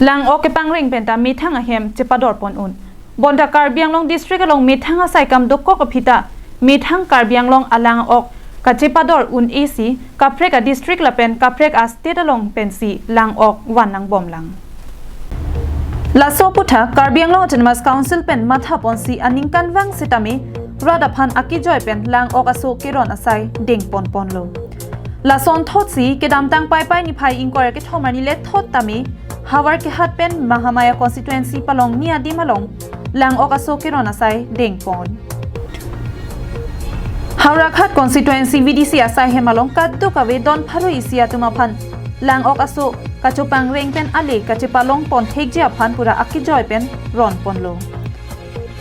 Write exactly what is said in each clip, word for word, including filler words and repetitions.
Lang-ok kepangreng penta methang ahem chepador pon un. Bonta Karbi Anglong district along methang asai kam dokok aphi ta methang Karbi Anglong alang-ok kachepador un-e si kaprek a district lapen kaprek a state along pensi lang-ok van nangbom lang. Laso aputhak Karbi Anglong Autonomous Council pen matha ponsi aningkanvang setame rat aphan akejoi pen lang-ok aso keron asai dengpon ponlo. Lasonthotsi kedamtang Paipai niphai ingkoi ra kethom arni lethot tame Howraghat pen Mahamaya constituency palongni adim along lang-ok aso keron asai dengpon. Howraghat constituency V D C asai hem along kadokave don pharo isi atum aphan lang-ok aso kachopangreng pen ale kachepalong pon thekji aphan pura akejoi pen ron ponlo.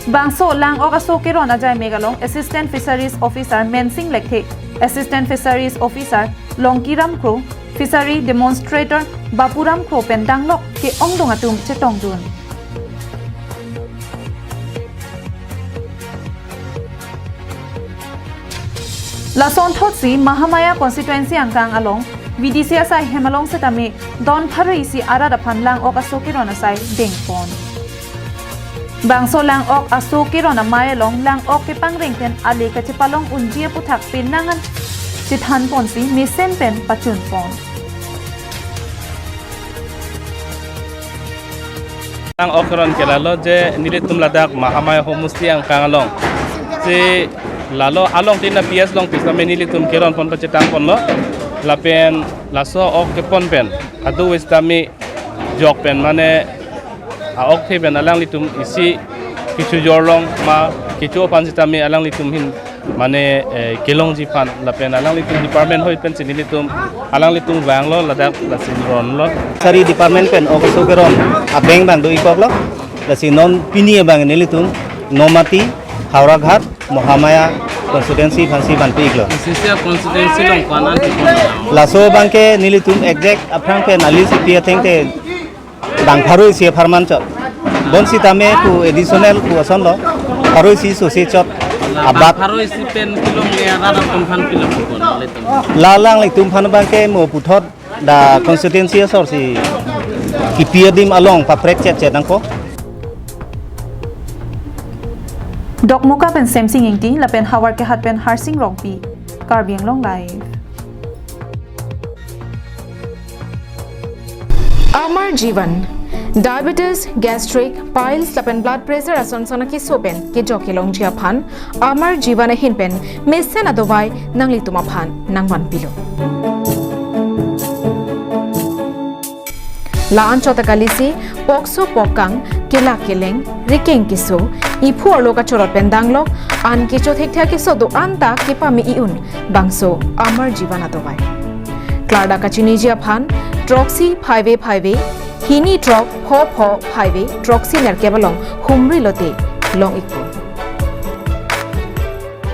Bangso lang-ok aso keron ajai mek along Assistant Fisheries Officer Mensing Lekthe, Assistant Fisheries Officer Longkiram Kro, Fishery Demonstrator Bapuram Kro pen danglok ke-ongdung atum chetongdun. Lasonthotsi Mahamaya constituency angkang along V D C asai hem along setame don pharo isi arat aphan lang-ok aso keron asai dengpon. Bangso lang-ok aso keron amei along lang-ok kepangreng pen ale kachepalong unji aputhak penang an chethan ponsi mesen pen pachun pon. Lang-ok keron ke lalo je nelitum ladak Mahamaya homusti angkang along. Si lalo along tina P S along pisa me nelitum keron pon pachetang ponlo. Lapen laso ok kepon pen adu wis tame jok pen mane a-okthe pen alanglitum isi kecho jorlong ma kecho aphan sitame alanglitum hin mane, eh, kelongji aphan lapen alanglitum department hoi pensi nelitum alanglitum vanglo ladak lasi ronlo. Fishery department pen ok aso keron abeng abang do-ikoklo. Lasi non pini abang nelitum Nomati, Howraghat, Mahamaya constituency aphansi vanpi-iklo. Sisi a constituency along ko-an an kepon? Laso abangke nelitum exact aphrang pen alis ipi ateng te dang pharo isi apharman chot. Bonsitame ku additional ku asonlo pharo isi sosi chot. Abat pharo isi pen kelong le arat atum aphan pilo pon letum. Lalang letum aphan abangke mo puthot dak constituency asorsi kipi adim along paprek chetchet nangkok. Dokmoka pen Semsing Ingti lapen Howraghat pen Harsing Rongpi, Karbi Anglong Live. Amar Jeevan, diabetes, gastric, piles lapen blood pressure ason son akeso pen kejok kelongji aphan Amar Jeevan ahin pen mesen adovai nanglitum aphan nangvanpilo. La-an chot ta kalisi pokso pokkang, kelak keleng, rikeng keso, iphu arlo kachorot pen danglok an kecho thekthe akeso do-an ta kepame-i un bangso Amar Jeevan adovai. Klardak kachiniji aphan throksi phaive phaive, hini throk pho pho phaive, throksi nerkep along humri lote long-ikpo.